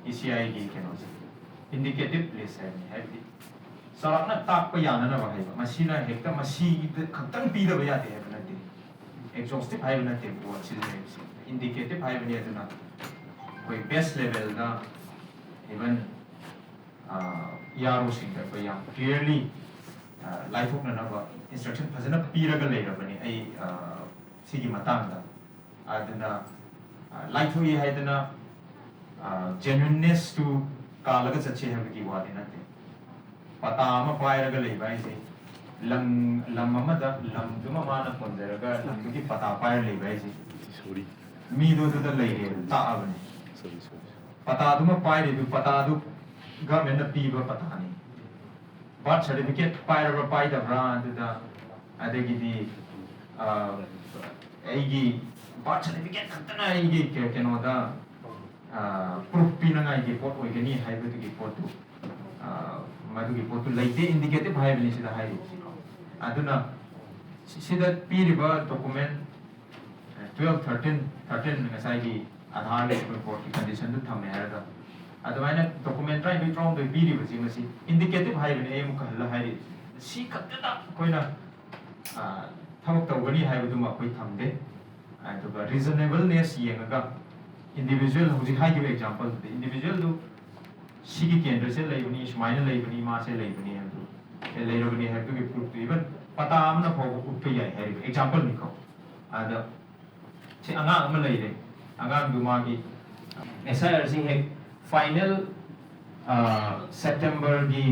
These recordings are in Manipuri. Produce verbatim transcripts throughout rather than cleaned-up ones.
ꯏ ꯁꯤ ꯑꯥꯏꯒꯤ ꯀꯩꯅꯣꯁꯦ ꯏꯟꯗꯤꯀꯦꯇꯤꯞ ꯂꯤꯁ ꯍꯥꯏꯕꯅꯤ꯫ ꯍꯥꯏꯕꯗꯤ ꯆꯥꯎꯔꯥꯛꯅ ꯇꯥꯛꯄ ꯌꯥꯅꯅꯕ ꯍꯥꯏꯕ, ꯃꯁꯤꯅ ꯍꯦꯛꯇ ꯃꯁꯤꯗ ꯈꯛꯇꯪ ꯄꯤꯗꯕ ꯌꯥꯗꯦ ꯍꯥꯏꯕ ꯅꯠꯇꯦ, ꯑꯦꯛꯖꯣꯁꯇꯤꯞ ꯍꯥꯏꯕ ꯅꯠꯇꯦ ꯕꯣꯔꯗ ꯁꯤꯖꯤꯟꯅꯔꯤꯕꯁꯦ, ꯏꯟꯗꯤꯀꯦꯇꯤꯞ ꯍꯥꯏꯕꯅꯤ꯫ ꯑꯗꯨꯅ ꯑꯩꯈꯣꯏ ꯕꯦꯁ ꯂꯦꯚꯦꯜꯗ ꯏꯚꯟ ꯏ ꯑꯥꯔ ꯑꯣꯁꯤꯡꯗ ꯑꯩꯈꯣꯏ ꯌꯥꯝ ꯀ꯭ꯂꯤꯌꯔꯂꯤ ꯂꯥꯏꯊꯣꯛꯅꯅꯕ ꯏꯟꯁꯇ꯭ꯔꯛꯁꯟ ꯐꯖꯅ ꯄꯤꯔꯒ ꯂꯩꯔꯕꯅꯤ ꯑꯩ ꯁꯤꯒꯤ ꯃꯇꯥꯡꯗ꯫ ꯑꯗꯨꯅ ꯂꯥꯏꯊꯣꯛꯏ ꯍꯥꯏꯗꯅ ꯖꯦꯅ꯭ꯋꯤꯟꯅꯦꯁꯇꯨ ꯀꯥꯜꯂꯒ ꯆꯠꯁꯤ ꯍꯥꯏꯕꯒꯤ ꯋꯥꯗꯤ ꯅꯠꯇꯦ꯫ ꯄꯇꯥ ꯑꯃ ꯄꯥꯏꯔꯒ ꯂꯩꯕ ꯍꯥꯏꯁꯦ, ꯂꯝ ꯂꯝ ꯑꯃꯗ ꯂꯝꯗꯨꯃ ꯃꯥꯅ ꯀꯣꯟꯖꯔꯒ ꯂꯝꯗꯨꯒꯤ ꯄꯇꯥ ꯄꯥꯏꯔ ꯂꯩꯕ ꯍꯥꯏꯁꯦ, ꯁꯣꯔꯤ ꯃꯤꯗꯣ ꯑꯗꯨꯗ ꯂꯩꯔꯦ ꯇꯥꯛꯑꯕꯅꯦ꯫ ꯁꯣꯔꯤ ꯁꯣꯔꯤ ꯄꯇꯥꯗꯨꯃ ꯄꯥꯏꯔꯤꯗꯨ, ꯄꯇꯥꯗꯨ ꯒꯚꯔꯟꯃꯦꯟꯠꯅ ꯄꯤꯕ ꯄꯇꯥꯅꯤ꯫ ꯕꯥꯔꯊ ꯁꯥꯔꯇꯤꯐꯤꯀꯦꯠ ꯄꯥꯏꯔꯕ꯭ꯔꯥ ꯄꯥꯏꯗꯕ꯭ꯔꯥ ꯑꯗꯨꯗ, ꯑꯗꯒꯤꯗꯤ ꯑ, ꯑꯩꯒꯤ ꯕꯥꯔꯊ ꯁꯥꯔꯇꯤꯐꯤꯀꯦꯠ ꯈꯛꯇꯅ ꯑꯩꯒꯤ ꯀꯩ- ꯀꯩꯅꯣꯗ ꯄ꯭ꯔꯨꯐ ꯄꯤꯅꯉꯥꯏꯒꯤ ꯄꯣꯠ ꯑꯣꯏꯒꯅꯤ ꯍꯥꯏꯕꯗꯨꯒꯤ ꯄꯣꯠꯇꯨ, ꯑ, ꯃꯗꯨꯒꯤ ꯄꯣꯠꯇꯨ ꯂꯩꯇꯦ, ꯏꯟꯗꯤꯀꯦꯇꯤꯞ ꯍꯥꯏꯕꯅꯤ ꯁꯤꯗ ꯍꯥꯏꯔꯤꯕꯁꯤꯀꯣ꯫ ꯑꯗꯨꯅ ꯁꯤ- ꯁꯤꯗ ꯄꯤꯔꯤꯕ ꯗꯣꯀꯨꯃꯦꯟ ꯇꯨꯌꯦꯜꯐ ꯊꯥꯔꯇꯤꯟ ꯊꯥꯔꯇꯤꯟ ꯉꯁꯥꯏꯒꯤ ꯑꯙꯥꯔꯒꯤ ꯑꯩꯈꯣꯏ ꯕꯣꯔꯗꯀꯤ ꯀꯟꯗꯤꯁꯟꯗꯨ ꯊꯝꯃꯦ ꯍꯥꯏꯔꯒ ꯑꯗꯨꯃꯥꯏꯅ ꯗꯣꯀꯨꯃꯦꯟ ꯇꯔꯥꯅꯤꯊꯣꯏ ꯇꯔꯥꯍꯨꯝꯗꯣꯏ ꯄꯤꯔꯤꯕꯁꯤ ꯃꯁꯤ ꯏꯟꯗꯤꯀꯦꯇꯤꯞ ꯍꯥꯏꯕꯅꯤ꯫ ꯑꯩ ꯑꯃꯨꯛ ꯍꯜꯂ ꯍꯥꯏꯔꯤꯕꯁꯤ ꯁꯤ ꯈꯛꯇꯗ ꯑꯩꯈꯣꯏꯅ ꯑ, ꯊꯕꯛ ꯇꯧꯒꯅꯤ ꯍꯥꯏꯕꯗꯨꯃ ꯑꯩꯈꯣꯏ ꯊꯝꯗꯦ꯫ ꯑꯗꯨꯒ ꯔꯤꯖꯅꯦꯕꯜꯅꯦꯁ ꯌꯦꯡꯉꯒ ꯏꯟꯗꯤꯕꯤꯖꯨꯋꯦꯜ ꯍꯧꯖꯤꯛ ꯍꯥꯏꯈꯤꯕ ꯑꯦꯛꯖꯥꯝꯄꯜꯗꯨꯗꯤ ꯏꯟꯗꯤꯕꯤꯖꯨꯋꯦꯜꯗꯨ ꯁꯤꯒꯤ ꯀꯦꯟꯗ꯭ꯔꯁꯦ ꯂꯩꯕꯅꯤ, ꯁꯨꯃꯥꯏꯅ ꯂꯩꯕꯅꯤ, ꯃꯥꯁꯦ ꯂꯩꯕꯅꯤ ꯍꯥꯏꯕꯗꯨ, ꯑꯦ, ꯂꯩꯔꯕꯅꯤ ꯍꯥꯏꯕꯗꯨꯒꯤ ꯄ꯭ꯔꯨꯐꯇꯨ ꯏꯚꯟ ꯄꯇꯥ ꯑꯃꯅ ꯐꯥꯎꯕ ꯎꯠꯄ ꯌꯥꯏ ꯍꯥꯏꯔꯤꯕ ꯑꯦꯛꯖꯥꯝꯄꯜꯅꯤꯀꯣ꯫ ꯑꯗ ꯁꯤ ꯑꯉꯥꯡ ꯑꯃ ꯂꯩꯔꯦ, ꯑꯉꯥꯡꯗꯨ ꯃꯥꯒꯤ ꯑꯦꯁ ꯑꯥꯏ ꯑꯥꯔꯁꯤ ꯍꯦꯛ ꯐꯥꯏꯅꯦꯜ ꯁꯦꯞꯇꯦꯝꯕꯔꯒꯤ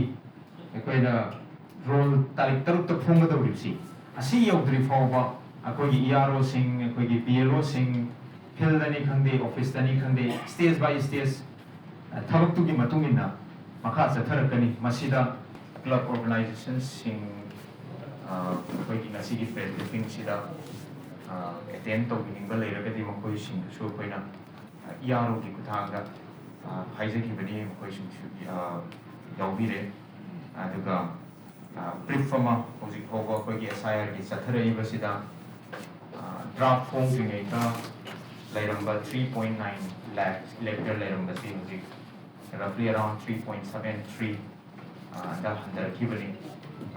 ꯑꯩꯈꯣꯏꯅ ꯔꯣꯜ ꯇꯥꯔꯤꯛ ꯇꯔꯨꯛꯇ ꯐꯣꯡꯒꯗꯧꯔꯤꯕꯁꯤ ꯑꯁꯤ ꯌꯧꯗ꯭ꯔꯤ ꯐꯥꯎꯕ ꯑꯩꯈꯣꯏꯒꯤ ꯏ ꯑꯥꯔ ꯑꯣꯁꯤꯡ, ꯑꯩꯈꯣꯏꯒꯤ ꯕꯤ ꯑꯦꯜ ꯑꯣꯁꯤꯡ, ꯐꯤꯜꯗꯅꯤ ꯈꯪꯗꯦ, ꯑꯣꯐꯤꯁꯇꯅꯤ ꯈꯪꯗꯦ, ꯁ꯭ꯇꯦꯖ ꯕꯥꯏ ꯁ꯭ꯇꯦꯖ ꯊꯕꯛꯇꯨꯒꯤ ꯃꯇꯨꯡ ꯏꯟꯅ ꯃꯈꯥ ꯆꯠꯊꯔꯛꯀꯅꯤ꯫ ꯃꯁꯤꯗ ꯀ꯭ꯂꯕ ꯑꯣꯔꯒꯅꯥꯏꯖꯦꯁꯟꯁꯤꯡ, ꯑ, ꯑꯩꯈꯣꯏꯒꯤ ꯉꯁꯤꯒꯤ ꯄ꯭ꯔꯦꯁ ꯕ꯭ꯔꯤꯐꯤꯡꯁꯤꯗ ꯑꯦꯇꯦꯟ ꯇꯧꯕꯤꯅꯤꯡꯕ ꯂꯩꯔꯒꯗꯤ ꯃꯈꯣꯏꯁꯤꯡꯗꯨꯁꯨ ꯑꯩꯈꯣꯏꯅ ꯏ ꯑꯥꯔ ꯑꯣꯒꯤ ꯈꯨꯠꯊꯥꯡꯗ, ꯑ, ꯍꯥꯏꯖꯈꯤꯕꯅꯤ, ꯃꯈꯣꯏꯁꯤꯡꯁꯨ, ꯑ, ꯌꯥꯎꯕꯤꯔꯦ꯫ ꯑꯗꯨꯒ ꯕ꯭ꯔꯤꯐ ꯑꯃ ꯍꯧꯖꯤꯛ ꯐꯥꯎꯕ ꯑꯩꯈꯣꯏꯒꯤ ꯑꯦꯁ ꯑꯥꯏ ꯑꯥꯔꯒꯤ ꯆꯠꯊꯔꯛꯏꯕꯁꯤꯗ ꯗ꯭ꯔꯥꯐ ꯐꯣꯡꯗ꯭ꯔꯤꯉꯩꯗ ꯂꯩꯔꯝꯕ three point nine Lakh elector ꯂꯩꯔꯝꯕꯁꯤ ꯍꯧꯖꯤꯛ roughly around three point seven three ꯗ ꯍꯟꯊꯔꯛꯈꯤꯕꯅꯤ꯫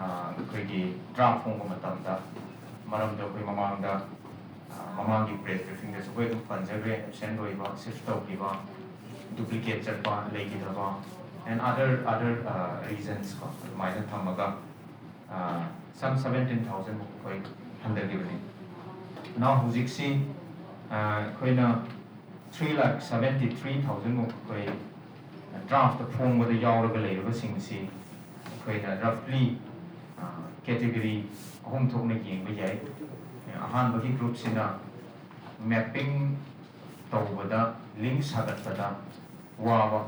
ꯑꯩꯈꯣꯏꯒꯤ draft ꯐꯣꯡꯕ ꯃꯇꯝꯗ, ꯃꯔꯝꯗ ꯑꯩꯈꯣꯏ ꯃꯃꯥꯡꯗ ꯃꯃꯥꯡꯒꯤ press briefingꯗꯁꯨ ꯑꯩꯈꯣꯏ ꯑꯗꯨꯝ ꯄꯟꯖꯈ꯭ꯔꯦ꯫ Absent ꯑꯣꯏꯕ, shift ꯇꯧꯈꯤꯕ, duplicate ꯆꯠꯄ, ꯂꯩꯈꯤꯗꯕ, and other other reasons ꯀꯣ, ꯑꯗꯨꯃꯥꯏꯅ ꯊꯝꯃꯒ some seventeen thousand ꯃꯨꯛ ꯑꯩꯈꯣꯏ ꯍꯟꯊꯈꯤꯕꯅꯤ꯫ Now ꯍꯧꯖꯤꯛꯁꯤ ꯑꯩꯈꯣꯏꯅ three lakh seventy three thousand ꯃꯨꯛ ꯑꯩꯈꯣꯏ draft ꯐꯣꯡꯕꯗ ꯌꯥꯎꯔꯒ ꯂꯩꯔꯕꯁꯤꯡꯁꯤ ꯑꯩꯈꯣꯏꯅ roughly category ꯑꯍꯨꯝ ꯊꯣꯛꯅ ꯌꯦꯡꯕ ꯌꯥꯏ꯫ ꯑꯍꯥꯟꯕꯒꯤ groupꯁꯤꯅ mapping ꯇꯧꯕꯗ, link ꯁꯥꯒꯠꯄꯗ ꯋꯥꯕ,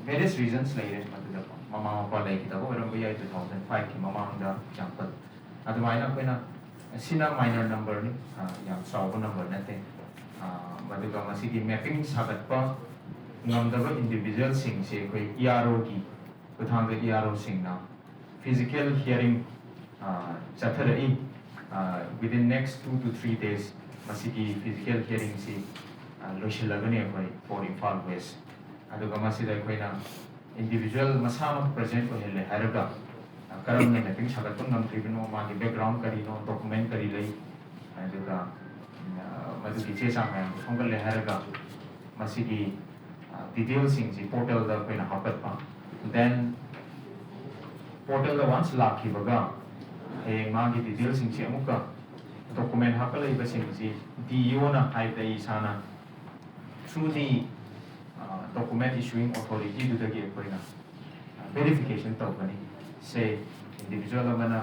various reasons ꯂꯩꯔꯦ꯫ ꯃꯗꯨꯗ ꯃꯃꯥ ꯃꯄꯥ ꯂꯩꯈꯤꯗꯕ ꯑꯣꯏꯔꯝꯕ ꯌꯥꯏ, two thousand fiveꯀꯤ ꯃꯃꯥꯡꯗ example꯫ ꯑꯗꯨꯃꯥꯏꯅ ꯑꯩꯈꯣꯏꯅ, ꯁꯤꯅ minor numberꯅꯤ, ꯌꯥꯝ ꯆꯥꯎꯕ number ꯅꯠꯇꯦ꯫ ꯃꯗꯨꯒ ꯃꯁꯤꯒꯤ mapping ꯁꯥꯒꯠꯄ ꯉꯝꯗꯕ individualꯁꯤꯡꯁꯦ ꯑꯩꯈꯣꯏ EROꯒꯤ ꯈꯨꯠꯊꯥꯡꯗ EROꯁꯤꯡꯅ physical hearing ꯆꯠꯊꯔꯛꯏ꯫ Within next two to three days ꯃꯁꯤꯒꯤ physical hearingꯁꯤ ꯂꯣꯏꯁꯤꯜꯂꯒꯅꯤ ꯑꯩꯈꯣꯏ for Imphal West꯫ ꯑꯗꯨꯒ ꯃꯁꯤꯗ ꯑꯩꯈꯣꯏꯅ individual ꯃꯁꯥꯃꯛ present ꯑꯣꯏꯍꯜꯂꯦ ꯍꯥꯏꯔꯒ, ꯀꯔꯝꯅ mapping ꯁꯥꯒꯠꯄ ꯉꯝꯗ꯭ꯔꯤꯕꯅꯣ, ꯃꯥꯒꯤ background ꯀꯔꯤꯅꯣ, document ꯀꯔꯤ ꯂꯩ, ꯑꯗꯨꯒ ꯃꯗꯨꯒꯤ ꯆꯦ ꯆꯥꯡ ꯃꯌꯥꯝꯗꯣ ꯈꯣꯝꯒꯠꯂꯦ ꯍꯥꯏꯔꯒ ꯃꯁꯤꯒꯤ detailꯁꯤꯡꯁꯤ portalꯗ ꯑꯩꯈꯣꯏꯅ ꯍꯥꯞꯀꯠꯄ꯫ Then portalꯗ once ꯂꯥꯛꯈꯤꯕꯒ ꯍꯌꯦꯡ ꯃꯥꯒꯤ detailꯁꯤꯡꯁꯤ ꯑꯃꯨꯛꯀ document ꯍꯥꯞꯀꯠꯂꯛꯏꯕꯁꯤꯡꯁꯤ DEOꯅ ꯍꯥꯏꯕꯗ ꯑꯩ ꯏꯁꯥꯅ through the document issuing authorityꯗꯨꯗꯒꯤ ꯑꯩꯈꯣꯏꯅ verification ꯇꯧꯒꯅꯤ꯫ Say individual ꯑꯃꯅ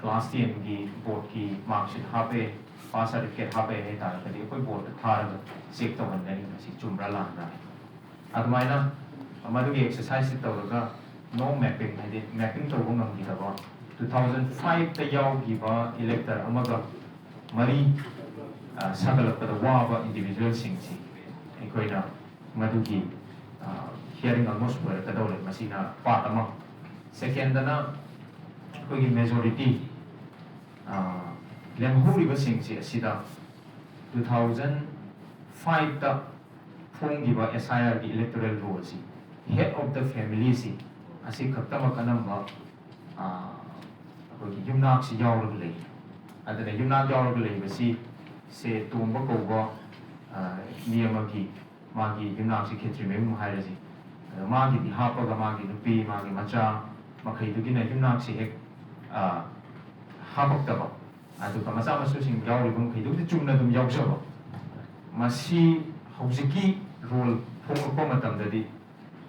class tenꯒꯤ boardꯀꯤ mark sheet ꯍꯥꯞꯄꯦ, pass certificate ꯍꯥꯞꯄꯦ ꯍꯥꯏ ꯇꯥꯔꯒꯗꯤ ꯑꯩꯈꯣꯏ boardꯇ ꯊꯥꯔꯒ check ꯇꯧꯍꯟꯒꯅꯤ ꯃꯁꯤ ꯆꯨꯝꯕ꯭ꯔꯥ ꯂꯥꯟꯕ꯭ꯔꯥ꯫ ꯑꯗꯨꯃꯥꯏꯅ ꯃꯗꯨꯒꯤ exerciseꯁꯤ ꯇꯧꯔꯒ no mapping, ꯍꯥꯏꯗꯤ mapping ꯇꯧꯕ ꯉꯝꯈꯤꯗꯕ two thousand fiveꯇ ꯌꯥꯎꯈꯤꯕ elector ꯑꯃꯒ ꯃꯔꯤ ꯁꯥꯒꯠꯂꯛꯄꯗ ꯋꯥꯕ individualꯁꯤꯡꯁꯤ ꯑꯩꯈꯣꯏꯅ ꯃꯗꯨꯒꯤ hearing almost ꯂꯣꯏꯔꯛꯀꯗꯧꯔꯦ꯫ ꯃꯁꯤꯅ part ꯑꯃ꯫ Secondꯗꯅ ꯑꯩꯈꯣꯏꯒꯤ majority ꯂꯦꯝꯍꯧꯔꯤꯕꯁꯤꯡꯁꯤ ꯑꯁꯤꯗ two thousand fiveꯇ ꯐꯣꯡꯈꯤꯕ S I R ꯒꯤ electoral roll ꯁꯤ head of the family ꯁꯤ ꯑꯁꯤ ꯈꯛꯇꯃꯛ ꯑꯅꯝꯕ ꯑꯩꯈꯣꯏꯒꯤ ꯌꯨꯝꯅꯥꯛꯁꯤ ꯌꯥꯎꯔꯒ ꯂꯩ꯫ ꯑꯗꯨꯅ ꯌꯨꯝꯅꯥꯛ ꯌꯥꯎꯔꯒ ꯂꯩꯕꯁꯤ ꯁꯦ ꯇꯣꯝꯕ ꯀꯧꯕ ꯃꯤ ꯑꯃꯒꯤ ꯃꯥꯒꯤ ꯌꯨꯝꯅꯥꯛꯁꯤ ꯈꯦꯇ꯭ꯔꯤꯃꯌꯨꯝ ꯍꯥꯏꯔꯁꯤ꯫ ꯑꯗꯣ ꯃꯥꯒꯤꯗꯤ ꯍꯥꯞꯄꯒ ꯃꯥꯒꯤ ꯅꯨꯄꯤ, ꯃꯥꯒꯤ ꯃꯆꯥ ꯃꯈꯩꯗꯨꯒꯤꯅ ꯌꯨꯝꯅꯥꯛꯁꯤ ꯍꯦꯛ ꯍꯥꯞꯄꯛꯇꯕ, ꯑꯗꯨꯒ ꯃꯆꯥ ꯃꯁꯨꯁꯤꯡ ꯌꯥꯎꯔꯤꯕ ꯃꯈꯩꯗꯨꯕꯨꯗꯤ ꯆꯨꯝꯅ ꯑꯗꯨꯝ ꯌꯥꯎꯖꯕ꯫ ꯃꯁꯤ ꯍꯧꯖꯤꯛꯀꯤ roll ꯐꯣꯡꯂꯛꯄ ꯃꯇꯝꯗꯗꯤ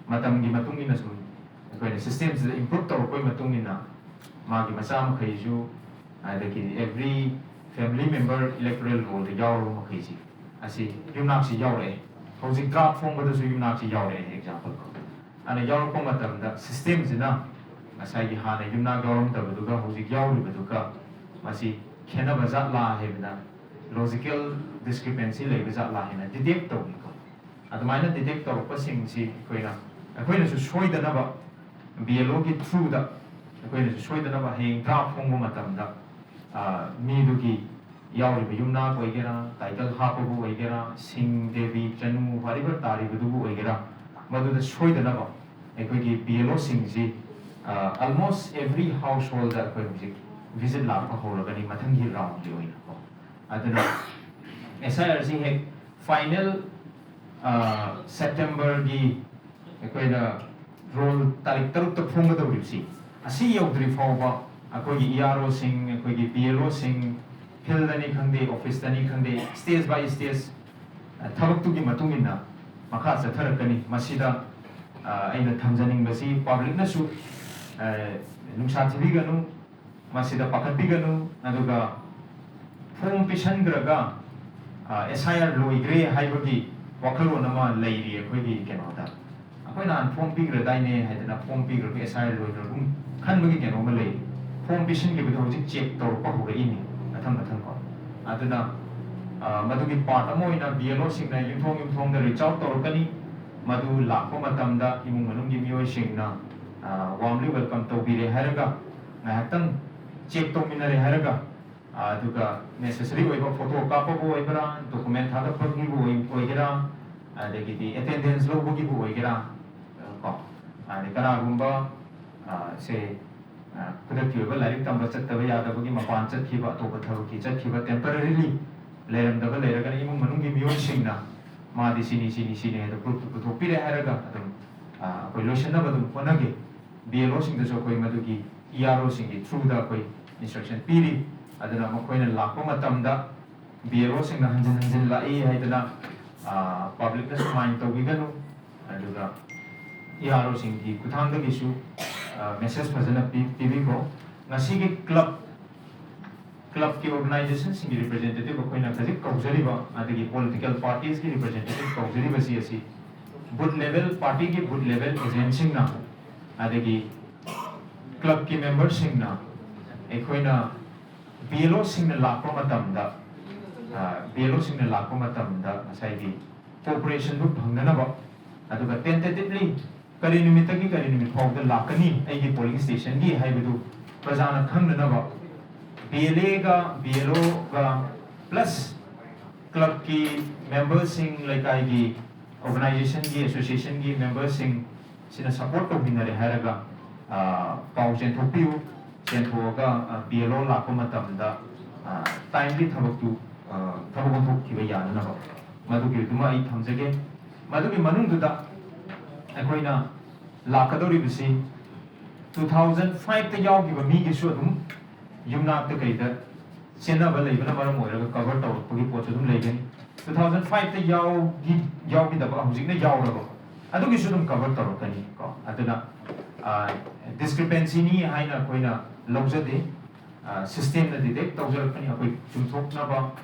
ꯃꯇꯝꯒꯤ ꯃꯇꯨꯡ ꯏꯟꯅ ꯁꯨꯝ ꯑꯩꯈꯣꯏꯅ system ꯁꯤꯗ improve ꯇꯧꯔꯛꯄꯒꯤ ꯃꯇꯨꯡ ꯏꯟꯅ ꯃꯥꯒꯤ ꯃꯆꯥ ꯃꯈꯩꯁꯨ, ꯑꯗꯒꯤ every family member electoral roll ꯗ ꯌꯥꯎꯔꯕ ꯃꯈꯩꯁꯤ ꯑꯁꯤ ꯌꯨꯝꯅꯥꯛꯁꯤ ꯌꯥꯎꯔꯛꯑꯦ꯫ ꯍꯧꯖꯤꯛ draft ꯐꯣꯡꯕꯗꯁꯨ ꯌꯨꯝꯅꯥꯛꯁꯤ ꯌꯥꯎꯔꯛꯑꯦ, example ꯀꯣ꯫ ꯑꯗꯨꯅ ꯌꯥꯎꯔꯛꯄ ꯃꯇꯝꯗ system ꯁꯤꯅ ꯉꯁꯥꯏꯒꯤ ꯍꯥꯟꯅ ꯌꯨꯝꯅꯥꯛ ꯌꯥꯎꯔꯝꯗꯕꯗꯨꯒ ꯍꯧꯖꯤꯛ ꯌꯥꯎꯔꯤꯕꯗꯨꯒ ꯃꯁꯤ ꯈꯦꯠꯅꯕ ꯖꯥꯠꯂꯥ ꯍꯥꯏꯕꯗ, logical discrepancy ꯂꯩꯕ ꯖꯥꯠꯂꯥ ꯍꯥꯏꯅ detect ꯇꯧꯏꯀꯣ꯫ ꯑꯗꯨꯃꯥꯏꯅ detect ꯇꯧꯔꯛꯄꯁꯤꯡꯁꯤ ꯑꯩꯈꯣꯏꯅ, ꯑꯩꯈꯣꯏꯅꯁꯨ ꯁꯣꯏꯗꯅꯕ B L O ꯒꯤ through ꯗ ꯑꯩꯈꯣꯏꯅꯁꯨ ꯁꯣꯏꯗꯅꯕ ꯍꯌꯦꯡ draft ꯐꯣꯡꯕ ꯃꯇꯝꯗ ꯃꯤꯗꯨꯒꯤ ꯌꯥꯎꯔꯤꯕ ꯌꯨꯝꯅꯥꯛ ꯑꯣꯏꯒꯦꯔꯥ, title ꯍꯥꯞꯄꯕꯨ ꯑꯣꯏꯒꯦꯔꯥ, ꯁꯤꯡ, ꯗꯦꯕꯤ, ꯆꯅꯨ, whatever ꯇꯥꯔꯤꯕꯗꯨꯕꯨ ꯑꯣꯏꯒꯦꯔꯥ, ꯃꯗꯨꯗ ꯁꯣꯏꯗꯅꯕ ꯑꯩꯈꯣꯏꯒꯤ B L O ꯁꯤꯡꯁꯤ almost every household ꯗ ꯑꯩꯈꯣꯏ ꯍꯧꯖꯤꯛ visit ꯂꯥꯛꯄ ꯍꯧꯔꯒꯅꯤ ꯃꯊꯪꯒꯤ round ꯀꯤ ꯑꯣꯏꯅꯀꯣ꯫ ꯑꯗꯨꯅ S I R ꯁꯤ ꯍꯦꯛ final September ꯒꯤ ꯑꯩꯈꯣꯏꯅ roll ꯇꯥꯔꯤꯛ ꯇꯔꯨꯛꯇ ꯐꯣꯡꯒꯗꯧꯔꯤꯕꯁꯤ, ꯑꯁꯤ ꯌꯧꯗ꯭ꯔꯤ ꯐꯥꯎꯕ ꯑꯩꯈꯣꯏꯒꯤ E R O ꯁꯤꯡ, ꯑꯩꯈꯣꯏꯒꯤ B L O ꯁꯤꯡ, field ꯗꯅꯤ ꯈꯪꯗꯦ, office ꯇꯅꯤ ꯈꯪꯗꯦ, stage by stage ꯊꯕꯛꯇꯨꯒꯤ ꯃꯇꯨꯡ ꯏꯟꯅ ꯃꯈꯥ ꯆꯠꯊꯔꯛꯀꯅꯤ꯫ ꯃꯁꯤꯗ ꯑꯩꯅ ꯊꯝꯖꯅꯤꯡꯕꯁꯤ, public ꯅꯁꯨ ꯅꯨꯡꯁꯥ ꯊꯤꯕꯤꯒꯅꯨ, ꯃꯁꯤꯗ ꯄꯥꯈꯠꯄꯤꯒꯅꯨ꯫ ꯑꯗꯨꯒ form ꯄꯤꯁꯟꯈ꯭ꯔꯒ S I R ꯂꯣꯏꯈ꯭ꯔꯦ ꯍꯥꯏꯕꯒꯤ ꯋꯥꯈꯜꯂꯣꯟ ꯑꯃ ꯂꯩꯔꯤ ꯑꯩꯈꯣꯏꯒꯤ ꯀꯩꯅꯣꯗ꯫ ꯑꯩꯈꯣꯏ ꯅꯍꯥꯟ form ꯄꯤꯈ꯭ꯔꯗꯥꯏꯅꯦ ꯍꯥꯏꯗꯅ form ꯄꯤꯈ꯭ꯔꯒ S I R ꯂꯣꯏꯈ꯭ꯔꯒꯨꯝ ꯈꯟꯕꯒꯤ ꯀꯩꯅꯣ ꯑꯃ ꯂꯩꯔꯤ꯫ Form ꯄꯤꯁꯤꯟꯈꯤꯕꯗꯣ ꯍꯧꯖꯤꯛ check ꯇꯧꯔꯛꯄ ꯍꯧꯔꯛꯏꯅꯤ ꯃꯊꯪ ꯃꯊꯪ ꯀꯣ꯫ ꯑꯗꯨꯅ ꯃꯗꯨꯒꯤ part ꯑꯃ ꯑꯣꯏꯅ B L O ꯁꯤꯡꯅ ꯌꯨꯝꯊꯣꯡ ꯌꯨꯝꯊꯣꯡꯗ reach out ꯇꯧꯔꯛꯀꯅꯤ꯫ ꯃꯗꯨ ꯂꯥꯛꯄ ꯃꯇꯝꯗ ꯏꯃꯨꯡ ꯃꯅꯨꯡꯒꯤ ꯃꯤꯑꯣꯏꯁꯤꯡꯅ warmly welcome ꯇꯧꯕꯤꯔꯦ ꯍꯥꯏꯔꯒ, ꯉꯥꯏꯍꯥꯛꯇꯪ check ꯇꯧꯃꯤꯟꯅꯔꯦ ꯍꯥꯏꯔꯒ, ꯑꯗꯨꯒ necessary ꯑꯣꯏꯕ photo ꯀꯥꯞꯄꯕꯨ ꯑꯣꯏꯕ꯭ꯔꯥ, document ꯊꯥꯒꯠꯄꯒꯤꯕꯨ ꯑꯣꯏ-, ꯑꯣꯏꯒꯦꯔꯥ, ꯑꯗꯒꯤꯗꯤ ꯑꯦꯇꯦꯟꯗꯦꯟꯁ ꯂꯧꯕꯒꯤꯕꯨ ꯑꯣꯏꯒꯦꯔꯥ, ꯀꯣ, ꯑꯗꯩ ꯀꯅꯥꯒꯨꯝꯕ, ꯑ, ꯁꯦ, ꯑ, ꯈꯨꯗꯛꯀꯤ ꯑꯣꯏꯕ ꯂꯥꯏꯔꯤꯛ ꯇꯝꯕ ꯆꯠꯇꯕ ꯌꯥꯗꯕꯒꯤ ꯃꯄꯥꯟ ꯆꯠꯈꯤꯕ, ꯑꯇꯣꯞꯄ ꯊꯕꯛꯀꯤ ꯆꯠꯈꯤꯕ, ꯇꯦꯝꯄꯔꯔꯤꯂꯤ ꯂꯩꯔꯝꯗꯕ ꯂꯩꯔꯒꯅ ꯏꯃꯨꯡ ꯃꯅꯨꯡꯒꯤ ꯃꯤꯑꯣꯏꯁꯤꯡꯅ ꯃꯥꯗꯤ ꯁꯤꯅꯤ, ꯁꯤꯅꯤ, ꯁꯤꯅꯤ ꯍꯥꯏꯗꯣ ꯄ꯭ꯔꯨꯐꯇꯨ ꯄꯨꯊꯣꯛꯄꯤꯔꯦ ꯍꯥꯏꯔꯒ ꯑꯗꯨꯝ, ꯑ, ꯑꯩꯈꯣꯏ ꯂꯣꯏꯁꯤꯟꯅꯕ ꯑꯗꯨꯝ ꯍꯣꯠꯅꯒꯦ꯫ ꯕꯤ ꯑꯦꯜ ꯑꯣꯁꯤꯡꯗꯁꯨ ꯑꯩꯈꯣꯏ ꯃꯗꯨꯒꯤ ꯏ ꯑꯥꯔ ꯑꯣꯁꯤꯡꯒꯤ ꯊ꯭ꯔꯨꯗ ꯑꯩꯈꯣꯏ ꯏꯟꯁꯇ꯭ꯔꯛꯁꯟ ꯄꯤꯔꯤ꯫ ꯑꯗꯨꯅ ꯃꯈꯣꯏꯅ ꯂꯥꯛꯄ ꯃꯇꯝꯗ ꯕꯤ ꯑꯦꯜ ꯑꯣꯁꯤꯡꯅ ꯍꯟꯖꯤꯟ ꯍꯟꯖꯤꯟ ꯂꯥꯛꯏ ꯍꯥꯏꯗꯅ, ꯑ, ꯄꯕ꯭ꯂꯤꯛꯅ ꯁꯨꯃꯥꯏꯅ ꯇꯧꯕꯤꯒꯅꯨ꯫ ꯑꯗꯨꯒ ꯏ ꯑꯥꯔ ꯑꯣꯁꯤꯡꯒꯤ ꯈꯨꯠꯊꯥꯡꯗꯒꯤꯁꯨ, ꯑ, ꯃꯦꯁꯦꯖ ꯐꯖꯅ ꯄꯤ-, ꯄꯤꯕꯤꯈꯣ꯫ ꯉꯁꯤꯒꯤ ꯀ꯭ꯂꯕ, ꯀ꯭ꯂꯕꯀꯤ ꯑꯣꯔꯒꯅꯥꯏꯖꯦꯁꯟꯁꯤꯡꯒꯤ ꯔꯤꯄ꯭ꯔꯖꯦꯟꯇꯦꯇꯤꯚ ꯑꯩꯈꯣꯏꯅ ꯍꯧꯖꯤꯛ ꯀꯧꯖꯔꯤꯕ, ꯑꯗꯒꯤ ꯄꯣꯂꯤꯇꯤꯀꯦꯜ ꯄꯥꯔꯇꯤꯁꯀꯤ ꯔꯤꯄ꯭ꯔꯖꯦꯟꯇꯦꯇꯤꯚ ꯀꯧꯖꯔꯤꯕꯁꯤ ꯑꯁꯤ ꯕꯨꯠ ꯂꯦꯚꯦꯜ, ꯄꯥꯔꯇꯤꯒꯤ ꯕꯨꯠ ꯂꯦꯚꯦꯜ ꯑꯦꯖꯦꯟꯠꯁꯤꯡꯅ, ꯑꯗꯒꯤ ꯀ꯭ꯂꯕꯀꯤ ꯃꯦꯝꯕꯔꯁꯤꯡꯅ ꯑꯩꯈꯣꯏꯅ ꯕꯤ ꯑꯦꯜ ꯑꯣꯁꯤꯡꯅ ꯂꯥꯛꯄ ꯃꯇꯝꯗ, ꯑ, ꯕꯤ ꯑꯦꯜ ꯑꯣꯁꯤꯡꯅ ꯂꯥꯛꯄ ꯃꯇꯝꯗ ꯉꯁꯥꯏꯒꯤ ꯀꯣꯑꯣꯄꯔꯦꯁꯟꯗꯨ ꯐꯪꯅꯅꯕ, ꯑꯗꯨꯒ ꯇꯦꯟꯇꯦꯇꯤꯚꯂꯤ ꯀꯔꯤ ꯅꯨꯃꯤꯠꯇꯒꯤ ꯀꯔꯤ ꯅꯨꯃꯤꯠ ꯐꯥꯎꯕꯗ ꯂꯥꯛꯀꯅꯤ ꯑꯩꯒꯤ ꯄꯣꯂꯤꯡ ꯁ꯭ꯇꯦꯁꯟꯒꯤ ꯍꯥꯏꯕꯗꯨ ꯄ꯭ꯔꯖꯥꯅ ꯈꯪꯅꯅꯕ, ꯕꯤ ꯑꯦꯜ ꯑꯦꯒ ꯕꯤ ꯑꯦꯜ ꯑꯣꯒ ꯄ꯭ꯂꯁ ꯀ꯭ꯂꯕꯀꯤ ꯃꯦꯝꯕꯔꯁꯤꯡ, ꯂꯩꯀꯥꯏꯒꯤ ꯑꯣꯔꯒꯅꯥꯏꯖꯦꯁꯟꯒꯤ, ꯑꯦꯁꯣꯁꯤꯌꯦꯁꯟꯒꯤ ꯃꯦꯝꯕꯔꯁꯤꯡ ꯁꯤꯅ ꯁꯄꯣꯔꯠ ꯇꯧꯃꯤꯟꯅꯔꯦ ꯍꯥꯏꯔꯒ, ꯑ, ꯄꯥꯎ ꯆꯦꯟꯊꯣꯛꯄꯤꯌꯨ꯫ ꯆꯦꯟꯊꯣꯛꯑꯒ, ꯑ, ꯕꯤ ꯑꯦꯜ ꯑꯣ ꯂꯥꯛꯄ ꯃꯇꯝꯗ, ꯑ, ꯇꯥꯏꯝꯂꯤ ꯊꯕꯛꯇꯨ, ꯑ, ꯊꯕꯛ ꯑꯣꯟꯊꯣꯛꯈꯤꯕ ꯌꯥꯅꯅꯕ, ꯃꯗꯨꯒꯤꯗꯨꯃ ꯑꯩ ꯊꯝꯖꯒꯦ꯫ ꯃꯗꯨꯒꯤ ꯃꯅꯨꯡꯗꯨꯗ ꯑꯩꯈꯣꯏꯅ ꯂꯥꯛꯀꯗꯧꯔꯤꯕꯁꯤ two thousand five ꯇ ꯌꯥꯎꯈꯤꯕ ꯃꯤꯒꯤꯁꯨ ꯑꯗꯨꯝ ꯌꯨꯝꯅꯥꯛꯇ ꯀꯩꯗ ꯆꯦꯟꯅꯕ ꯂꯩꯕꯅ ꯃꯔꯝ ꯑꯣꯏꯔꯒ ꯀꯚꯔ ꯇꯧꯔꯛꯄꯒꯤ ꯄꯣꯠꯁꯨ ꯑꯗꯨꯝ ꯂꯩꯒꯅꯤ꯫ Two thousand five ꯇ ꯌꯥꯎꯈꯤ-, ꯌꯥꯎꯈꯤꯗꯕ ꯍꯧꯖꯤꯛꯅ ꯌꯥꯎꯔꯕ, ꯑꯗꯨꯒꯤꯁꯨ ꯑꯗꯨꯝ ꯀꯚꯔ ꯇꯧꯔꯛꯀꯅꯤ ꯀꯣ꯫ ꯑꯗꯨꯅ, ꯑ, ꯗꯤꯁꯀ꯭ꯔꯤꯄꯦꯟꯁꯤꯅꯤ ꯍꯥꯏꯅ ꯑꯩꯈꯣꯏꯅ ꯂꯧꯖꯗꯦ꯫ ꯑ, ꯁꯤꯁꯇꯦꯝꯅ ꯗꯤꯇꯦꯛ ꯇꯧꯖꯔꯛꯄꯅꯤ꯫ ꯑꯩꯈꯣꯏ ꯆꯨꯝꯊꯣꯛꯅꯕ,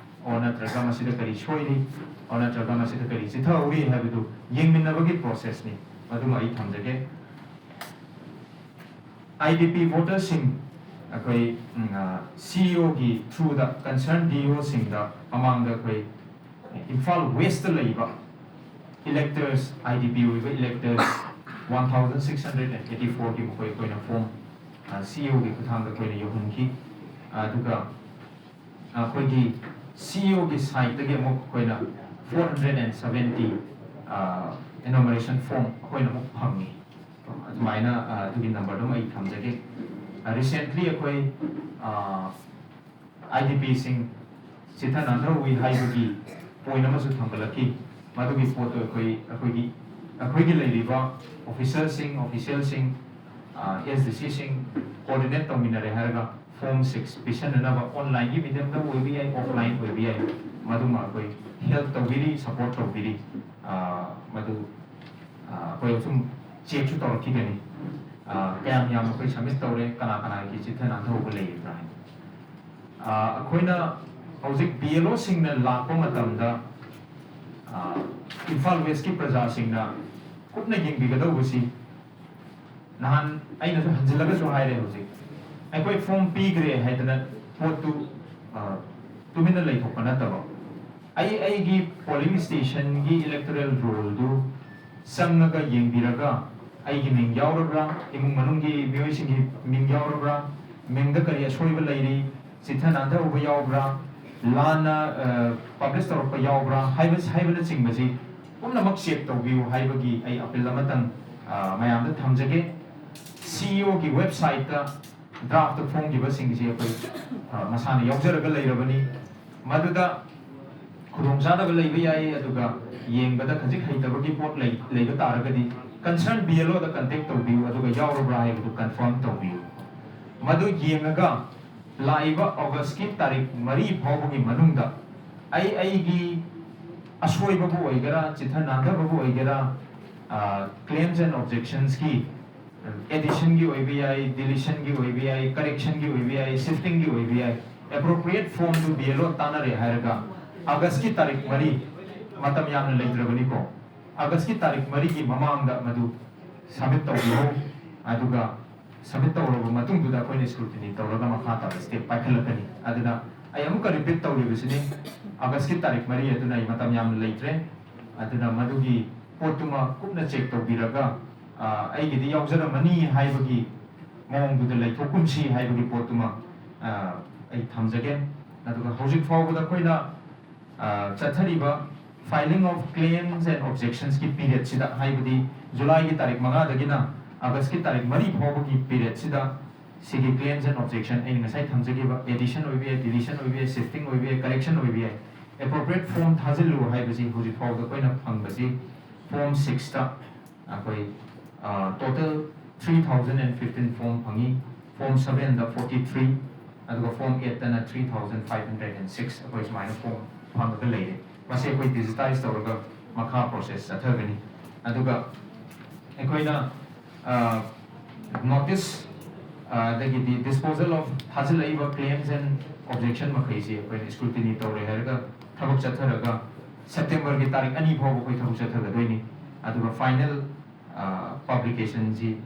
ꯑꯣ ꯅꯠꯇ꯭ꯔꯒ ꯃꯁꯤꯗ ꯀꯔꯤ ꯁꯣꯏꯔꯤ, ꯑꯣ ꯅꯠꯇ꯭ꯔꯒ ꯃꯁꯤꯗ ꯀꯔꯤ ꯆꯤꯊꯍꯧꯔꯤ ꯍꯥꯏꯕꯗꯨ ꯌꯦꯡꯃꯤꯟꯅꯕꯒꯤ ꯄ꯭ꯔꯣꯁꯦꯁꯅꯤ꯫ ꯃꯗꯨꯃ ꯑꯩ ꯊꯝꯖꯒꯦ꯫ ꯑꯥꯏ ꯗꯤ ꯄꯤ ꯚꯣꯇꯔꯁꯤꯡ ꯑꯩꯈꯣꯏ, ꯎꯝ, ꯑ, ꯁꯤ ꯏ ꯑꯣꯒꯤ ꯊ꯭ꯔꯨꯗ ꯀꯟꯁꯔꯟ ꯗꯤ ꯏ ꯑꯣꯁꯤꯡꯗ ꯃꯃꯥꯡꯗ ꯑꯩꯈꯣꯏ ꯏꯝꯐꯥꯜ ꯋꯦꯁꯇ ꯂꯩꯕ ꯏꯂꯦꯛꯇꯔꯁ, ꯑꯥꯏ ꯗꯤ ꯄꯤ ꯑꯣꯏꯕ ꯏꯂꯦꯛꯇꯔꯁ one thousand six hundred and eighty four ꯒꯤ ꯃꯈꯣꯏ ꯑꯩꯈꯣꯏꯅ ꯐꯣꯝ, ꯑ, ꯁꯤ ꯏ ꯑꯣꯒꯤ ꯈꯨꯠꯊꯥꯡꯗ ꯑꯩꯈꯣꯏꯅ ꯌꯧꯍꯟꯈꯤ꯫ ꯑꯗꯨꯒ ꯑꯩꯈꯣꯏꯒꯤ ꯁꯤ ꯏ ꯑꯣꯒꯤ ꯁꯥꯏꯠꯇꯒꯤ ꯑꯃꯨꯛ ꯑꯩꯈꯣꯏꯅ four hundred and seventy ꯑ, enumeration form ꯑꯩꯈꯣꯏꯅ ꯑꯃꯨꯛ ꯐꯪꯉꯤ꯫ ꯑꯗꯨꯃꯥꯏꯅ, ꯑ, ꯑꯗꯨꯒꯤ number ꯗꯨꯝ ꯑꯩ ꯊꯝꯖꯒꯦ꯫ ꯑ, recently ꯑꯩꯈꯣꯏ, ꯑ, I D P ꯁꯤꯡ ꯆꯤꯊ ꯅꯥꯟꯊꯍꯧꯏ ꯍꯥꯏꯕꯒꯤ point ꯑꯃꯁꯨ ꯊꯝꯒꯠꯂꯛꯈꯤ꯫ ꯃꯗꯨꯒꯤ ꯄꯣꯠꯇꯨ ꯑꯩꯈꯣꯏ, ꯑꯩꯈꯣꯏꯒꯤ, ꯑꯩꯈꯣꯏꯒꯤ ꯂꯩꯔꯤꯕ officer ꯁꯤꯡ, official ꯁꯤꯡ, ꯑ, S D C ꯁꯤꯡ coordinate ꯇꯧꯃꯤꯟꯅꯔꯦ ꯍꯥꯏꯔꯒ form six ꯄꯤꯁꯟꯅꯅꯕ online ꯒꯤ medium ꯗ ꯑꯣꯏꯕ ꯌꯥꯏ, offline ꯑꯣꯏꯕ ꯌꯥꯏ, ꯃꯗꯨꯃ ꯑꯩꯈꯣꯏ help ꯇꯧꯕꯤꯔꯤ, support ꯇꯧꯕꯤꯔꯤ꯫ ꯑ, ꯃꯗꯨ, ꯑ, ꯑꯩꯈꯣꯏ ꯑꯁꯨꯝ check ꯁꯨ ꯇꯧꯔꯛꯈꯤꯒꯅꯤ꯫ ꯑ, ꯀꯌꯥꯝ ꯌꯥꯝꯅ ꯑꯩꯈꯣꯏ submit ꯇꯧꯔꯦ, ꯀꯅꯥ ꯀꯅꯥꯒꯤ ꯆꯤꯊ ꯅꯥꯟꯊꯍꯧꯕ ꯂꯩꯔꯤꯕ꯭ꯔꯥ ꯍꯥꯏꯅ꯫ ꯑ, ꯑꯩꯈꯣꯏꯅ ꯍꯧꯖꯤꯛ B L O ꯁꯤꯡꯅ ꯂꯥꯛꯄ ꯃꯇꯝꯗ, ꯑ, ꯏꯝꯐꯥꯜ West ꯀꯤ ꯄ꯭ꯔꯖꯥꯁꯤꯡꯅ ꯀꯨꯞꯅ ꯌꯦꯡꯕꯤꯒꯗꯧꯕꯁꯤ, ꯅꯍꯥꯟ ꯑꯩꯅꯁꯨ ꯍꯟꯖꯤꯜꯂꯒꯁꯨ ꯍꯥꯏꯔꯦ, ꯍꯧꯖꯤꯛ ꯑꯩꯈꯣꯏ form ꯄꯤꯈ꯭ꯔꯦ ꯍꯥꯏꯗꯅ ꯄꯣꯠꯇꯨ, ꯑ, ꯇꯨꯃꯤꯟꯅ ꯂꯩꯊꯣꯛꯄ ꯅꯠꯇꯕ, ꯑꯩ ꯑꯩꯒꯤ polling station ꯒꯤ electoral roll ꯗꯨ ꯆꯪꯉꯒ ꯌꯦꯡꯕꯤꯔꯒ, ꯑꯩꯒꯤ ꯃꯤꯡ ꯌꯥꯎꯔꯕ꯭ꯔꯥ, ꯏꯃꯨꯡ ꯃꯅꯨꯡꯒꯤ ꯃꯤꯑꯣꯏꯁꯤꯡꯒꯤ ꯃꯤꯡ ꯌꯥꯎꯔꯕ꯭ꯔꯥ, ꯃꯤꯡꯗ ꯀꯔꯤ ꯑꯁꯣꯏꯕ ꯂꯩꯔꯤ, ꯆꯤꯊ ꯅꯥꯟꯊꯍꯧꯕ ꯌꯥꯎꯕ꯭ꯔꯥ, ꯂꯥꯟꯅ, ꯑ, publish ꯇꯧꯔꯛꯄ ꯌꯥꯎꯕ꯭ꯔꯥ ꯍꯥꯏꯕ, ꯍꯥꯏꯕꯅꯆꯤꯡꯕꯁꯤ ꯄꯨꯝꯅꯃꯛ check ꯇꯧꯕꯤꯌꯨ ꯍꯥꯏꯕꯒꯤ ꯑꯩ appeal ꯑꯃꯇꯪ, ꯑ, ꯃꯌꯥꯝꯗ ꯊꯝꯖꯒꯦ꯫ C E O ꯒꯤ website ꯇ draft ꯐꯣꯡꯈꯤꯕꯁꯤꯡꯁꯤ ꯑꯩꯈꯣꯏ, ꯑ, ꯃꯁꯥꯅ ꯌꯥꯎꯖꯔꯒ ꯂꯩꯔꯕꯅꯤ꯫ ꯃꯗꯨꯗ ꯈꯨꯗꯣꯡꯆꯥꯗꯕ ꯂꯩꯕ ꯌꯥꯏ, ꯑꯗꯨꯒ ꯌꯦꯡꯕꯗ ꯈꯖꯤꯛ ꯍꯩꯇꯕꯒꯤ ꯄꯣꯠ ꯂꯩ-, ꯂꯩꯕ ꯇꯥꯔꯒꯗꯤ concern B L O ꯗ contact ꯇꯧꯕꯤꯌꯨ, ꯑꯗꯨꯒ ꯌꯥꯎꯔꯕ꯭ꯔꯥ ꯍꯥꯏꯕꯗꯨ confirm ꯇꯧꯕꯤꯌꯨ꯫ ꯃꯗꯨ ꯌꯦꯡꯉꯒ ꯂꯥꯛꯏꯕ August ꯀꯤ ꯇꯥꯔꯤꯛ ꯃꯔꯤ ꯐꯥꯎꯕꯒꯤ ꯃꯅꯨꯡꯗ ꯑꯩ ꯑꯩꯒꯤ ꯑꯁꯣꯏꯕꯕꯨ ꯑꯣꯏꯒꯦꯔꯥ, ꯆꯤꯊ ꯅꯥꯟꯊꯕꯕꯨ ꯑꯣꯏꯒꯦꯔꯥ, ꯑ, claims and objections ꯀꯤ addition ꯒꯤ ꯑꯣꯏꯕ ꯌꯥꯏ, deletion ꯒꯤ ꯑꯣꯏꯕ ꯌꯥꯏ, correction ꯒꯤ ꯑꯣꯏꯕ ꯌꯥꯏ, shifting ꯒꯤ ꯑꯣꯏꯕ ꯌꯥꯏ, appropriate form ꯗꯨ B L O ꯇꯥꯟꯅꯔꯦ ꯍꯥꯏꯔꯒ August ꯀꯤ ꯇꯥꯔꯤꯛ ꯃꯔꯤ, ꯃꯇꯝ ꯌꯥꯝꯅ ꯂꯩꯇ꯭ꯔꯕꯅꯤꯀꯣ, August ꯀꯤ ꯇꯥꯔꯤꯛ ꯃꯔꯤꯒꯤ ꯃꯃꯥꯡꯗ ꯃꯗꯨ submit ꯇꯧꯕꯤꯔꯣ꯫ ꯑꯗꯨꯒ submit ꯇꯧꯔꯕ ꯃꯇꯨꯡꯗꯨꯗ ꯑꯩꯈꯣꯏꯅ scrutiny ꯇꯧꯔꯒ ꯃꯈꯥ ꯇꯥꯕ step ꯄꯥꯏꯈꯠꯂꯛꯀꯅꯤ꯫ ꯑꯗꯨꯅ ꯑꯩ ꯑꯃꯨꯛꯀ repeat ꯇꯧꯔꯤꯕꯁꯤꯅꯤ, August ꯀꯤ ꯇꯥꯔꯤꯛ ꯃꯔꯤ ꯑꯗꯨꯅ ꯑꯩ ꯃꯇꯝ ꯌꯥꯝꯅ ꯂꯩꯇ꯭ꯔꯦ꯫ ꯑꯗꯨꯅ ꯃꯗꯨꯒꯤ ꯄꯣꯠꯇꯨꯃ ꯀꯨꯞꯅ check ꯇꯧꯕꯤꯔꯒ, ꯑ, ꯑꯩꯒꯤꯗꯤ ꯌꯥꯎꯖꯔꯝꯃꯅꯤ ꯍꯥꯏꯕꯒꯤ ꯃꯑꯣꯡꯗꯨꯗ ꯂꯩꯊꯣꯛꯀꯨꯝꯁꯤ ꯍꯥꯏꯕꯒꯤ ꯄꯣꯠꯇꯨꯃ, ꯑ, ꯑꯩ ꯊꯝꯖꯒꯦ꯫ ꯑꯗꯨꯒ ꯍꯧꯖꯤꯛ ꯐꯥꯎꯕꯗ ꯑꯩꯈꯣꯏꯅ, ꯑ, ꯆꯠꯊꯔꯤꯕ Filing of claims and objections ꯀꯤ period ꯁꯤꯗ, ꯍꯥꯏꯕꯗꯤ ꯖꯨꯂꯥꯏꯒꯤ ꯇꯥꯔꯤꯛ ꯃꯉꯥꯗꯒꯤꯅ ꯑꯥꯒꯁꯀꯤ ꯇꯥꯔꯤꯛ ꯃꯔꯤ ꯐꯥꯎꯕꯒꯤ period ꯁꯤꯗ ꯁꯤꯒꯤ claims and objection, ꯑꯩꯅ ꯉꯁꯥꯏ ꯊꯝꯖꯈꯤꯕ addition ꯑꯣꯏꯕ ꯌꯥꯏ, deletion ꯑꯣꯏꯕ ꯌꯥꯏ, shifting ꯑꯣꯏꯕ ꯌꯥꯏ, correction ꯑꯣꯏꯕ ꯌꯥꯏ, appropriate form ꯊꯥꯖꯤꯜꯂꯨ ꯍꯥꯏꯕꯁꯤ ꯍꯧꯖꯤꯛ ꯐꯥꯎꯕꯗ ꯑꯩꯈꯣꯏꯅ ꯐꯪꯕꯁꯤ form six ꯇ ꯑꯩꯈꯣꯏ total three thousand and fifteen form ꯐꯪꯉꯤ꯫ Form seven ꯗ forty three, ꯑꯗꯨꯒ form eight ꯇꯅ three thousand five hundred and six, ꯑꯩꯈꯣꯏ ꯁꯨꯃꯥꯏꯅ form ꯐꯪꯉꯒ ꯂꯩꯔꯦ꯫ ꯃꯁꯤ ꯑꯩꯈꯣꯏ digitize ꯇꯧꯔꯒ ꯃꯈꯥ process ꯆꯠꯊꯒꯅꯤ꯫ ꯑꯗꯨꯒ ꯑꯩꯈꯣꯏꯅ notice, ꯑꯗꯒꯤꯗꯤ disposal of ꯊꯥꯖꯤꯜꯂꯛꯏꯕ claims and objection ꯃꯈꯩꯁꯤ ꯑꯩꯈꯣꯏꯅ scrutiny ꯇꯧꯔꯦ ꯍꯥꯏꯔꯒ ꯊꯕꯛ ꯆꯠꯊꯔꯒ September ꯒꯤ ꯇꯥꯔꯤꯛ ꯑꯅꯤ ꯐꯥꯎꯕ ꯑꯩꯈꯣꯏ ꯊꯕꯛ ꯆꯠꯊꯒꯗꯣꯏꯅꯤ꯫ ꯑꯗꯨꯒ final publication ꯁꯤ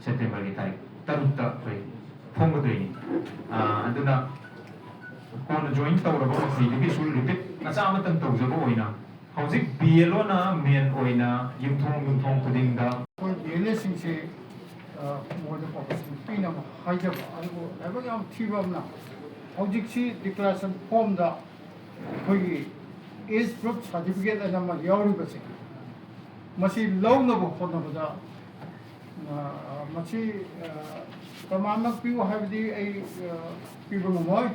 September ꯒꯤ ꯇꯥꯔꯤꯛ ꯇꯔꯨꯛꯇ ꯑꯩꯈꯣꯏ ꯐꯣꯡꯒꯗꯣꯏꯅꯤ꯫ ꯑꯗꯨꯅ ꯀꯣꯟꯅ join ꯇꯧꯔꯕ ꯃꯈꯩꯗꯨꯒꯤꯁꯨ repeat ꯃꯆꯥ ꯑꯃꯇꯪ ꯇꯧꯖꯕ ꯑꯣꯏꯅ, ꯍꯧꯖꯤꯛ BLO ꯅ main ꯑꯣꯏꯅ ꯌꯨꯝꯊꯣꯡ ꯌꯨꯝꯊꯣꯡ ꯈꯨꯗꯤꯡꯗ ꯑꯩꯈꯣꯏ BLO ꯁꯤꯡꯁꯦ, ꯑ, ꯃꯣꯏꯗ cooperation ꯄꯤꯅꯕ ꯍꯥꯏꯖꯕ, ꯑꯗꯨꯕꯨ ꯂꯥꯏꯕꯛ ꯌꯥꯝ ꯊꯤꯕ ꯑꯃꯅ, ꯍꯧꯖꯤꯛꯁꯤ declaration form ꯗ ꯑꯩꯈꯣꯏꯒꯤ age proof certificate ꯑꯅ ꯑꯃ ꯌꯥꯎꯔꯤꯕꯁꯦ, ꯃꯁꯤ ꯂꯧꯅꯕ ꯍꯣꯠꯅꯕꯗ, ꯑ, ꯃꯁꯤ, ꯑ, ꯄ꯭ꯔꯃꯥꯟꯃꯛ ꯄꯤꯌꯨ ꯍꯥꯏꯕꯗꯤ ꯑꯩ, ꯑ, ꯄꯤꯕ ꯉꯝꯃꯣꯏ,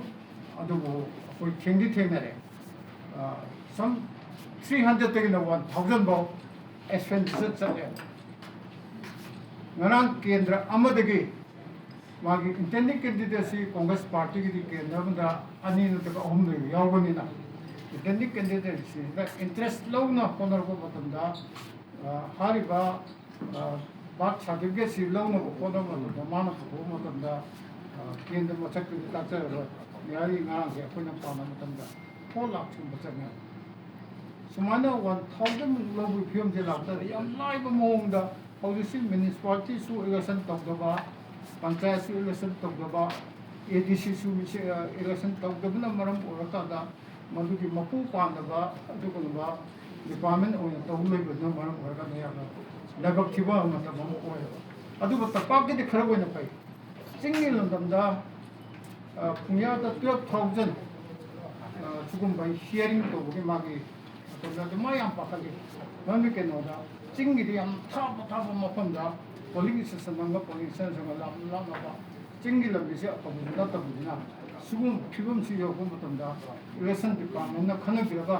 ꯑꯗꯨꯕꯨ ꯑꯩꯈꯣꯏ ꯊꯦꯡꯗꯤ ꯊꯦꯡꯅꯔꯦ꯫ ꯑ, some three hundred ꯇꯒꯤꯅ one thousand ꯐꯥꯎ expenditure ꯆꯠꯂꯦ꯫ ꯉꯔꯥꯡ ꯀꯦꯟꯗ꯭ꯔ ꯑꯃꯗꯒꯤ ꯃꯥꯒꯤ intending candidate ꯁꯤ Congress party ꯒꯤꯗꯤ ꯀꯦꯟꯗ꯭ꯔ ꯑꯃꯗ ꯑꯅꯤ ꯅꯠꯇ꯭ꯔꯒ ꯑꯍꯨꯝ ꯂꯩꯕ ꯌꯥꯎꯕꯅꯤꯅ, intending candidate ꯁꯤꯡꯗ interest ꯂꯧꯅ ꯍꯣꯠꯅꯔꯛꯄ ꯃꯇꯝꯗ, ꯑ, ꯍꯥꯏꯔꯤꯕ, ꯑ, birth certificate ꯁꯤ ꯂꯧꯅꯕ ꯍꯣꯠꯅꯕ ꯃꯇꯝꯗ, ꯃꯥꯅ ꯄꯨꯊꯣꯛꯄ ꯃꯇꯝꯗ, ꯑ, ꯀꯦꯟꯗ꯭ꯔ ꯃꯁꯛꯇꯨꯗꯤ ꯇꯥꯛꯆꯔꯔꯣꯏ꯫ ꯌꯥꯔꯤ ꯉꯔꯥꯡꯁꯦ ꯑꯩꯈꯣꯏꯅ ꯄꯥꯅꯕ ꯃꯇꯝꯗ four ꯂꯥꯈ ꯁꯨꯝꯕ ꯆꯪꯉꯦ꯫ ꯁꯨꯃꯥꯏꯅ one thousand ꯃꯨꯛ ꯂꯧꯕꯒꯤ ꯐꯤꯕꯝꯁꯦ ꯂꯥꯛꯇꯥꯔꯗꯤ, ꯌꯥꯝ ꯂꯥꯏꯕ ꯃꯑꯣꯡꯗ ꯍꯧꯖꯤꯛꯁꯤ municipality ꯁꯨ election ꯇꯧꯗꯕ, ꯄꯟꯆꯥꯌꯠꯁꯨ election ꯇꯧꯗꯕ, ADC ꯁꯨ election ꯇꯧꯗꯕꯅ ꯃꯔꯝ ꯑꯣꯏꯔꯀꯥꯟꯗ, ꯃꯗꯨꯒꯤ ꯃꯄꯨ ꯄꯥꯟꯗꯕ ꯑꯗꯨꯒꯨꯝꯂꯕ department ꯑꯣꯏꯅ ꯇꯧ ꯂꯩꯕꯗꯨꯅ ꯃꯔꯝ ꯑꯣꯏꯔꯀꯥꯟꯗ ꯌꯥꯝꯅ ꯂꯥꯏꯕꯛ ꯊꯤꯕ ꯃꯇꯝ ꯑꯃ ꯑꯣꯏꯌꯦꯕ꯫ ꯑꯗꯨꯕꯨ ꯇꯝꯄꯥꯛꯀꯤꯗꯤ ꯈꯔ ꯑꯣꯏꯅ ꯐꯩ꯫ ꯆꯤꯡꯒꯤ ꯂꯝꯗꯝꯗ, ꯑ, ꯄꯨꯡꯌꯥꯗ twelve thousand, ꯑ, ꯁꯤꯒꯨꯝꯕ hearing ꯇꯧꯕꯒꯤ ꯃꯥꯒꯤ, ꯑꯗꯨ ꯃꯥ ꯌꯥꯝ ꯄꯥꯈꯠꯂꯤ꯫ ꯃꯔꯝꯗꯤ ꯀꯩꯅꯣꯗ, ꯆꯤꯡꯒꯤꯗꯤ ꯌꯥꯝ ꯊꯥꯞꯄ ꯊꯥꯞꯄ ꯃꯐꯝꯗ polling station ꯑꯃꯒ polling station ꯑꯃꯒ ꯂꯥꯞꯅ ꯂꯥꯞꯅꯕ, ꯆꯤꯡꯒꯤ ꯂꯝꯕꯤꯁꯦ ꯑꯐꯕꯁꯨ ꯅꯠꯇꯕꯅꯤꯅ, ꯁꯤꯒꯨꯝꯕ ꯐꯤꯕꯝꯁꯤ ꯌꯧꯔꯛꯄ ꯃꯇꯝꯗ election departmentꯅ ꯈꯟꯅꯕꯤꯔꯒ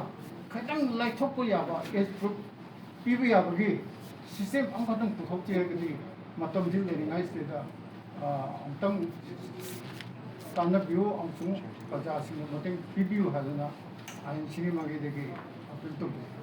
ꯈꯤꯇꯪ ꯂꯥꯏꯊꯣꯛꯄ ꯌꯥꯕ age group ꯄꯤꯕ ꯌꯥꯕꯒꯤ system ꯑꯃꯈꯛꯇꯪ ꯄꯨꯊꯣꯛꯄꯤꯔꯒꯗꯤ ꯃꯇꯝꯁꯤ ꯂꯩꯔꯤꯉꯩꯁꯤꯗ, ꯑ, ꯑꯃꯨꯛꯇꯪ ꯇꯥꯟꯅꯕꯤꯌꯨ ꯑꯃꯁꯨꯡ ꯄ꯭ꯔꯖꯥꯁꯤꯡꯕꯨ ꯃꯇꯦꯡ ꯄꯤꯕꯤꯌꯨ ꯍꯥꯏꯗꯅ ꯑꯩ ꯁꯤꯒꯤ ꯃꯥꯏꯀꯩꯗꯒꯤ appeal ꯇꯧꯖꯩ꯫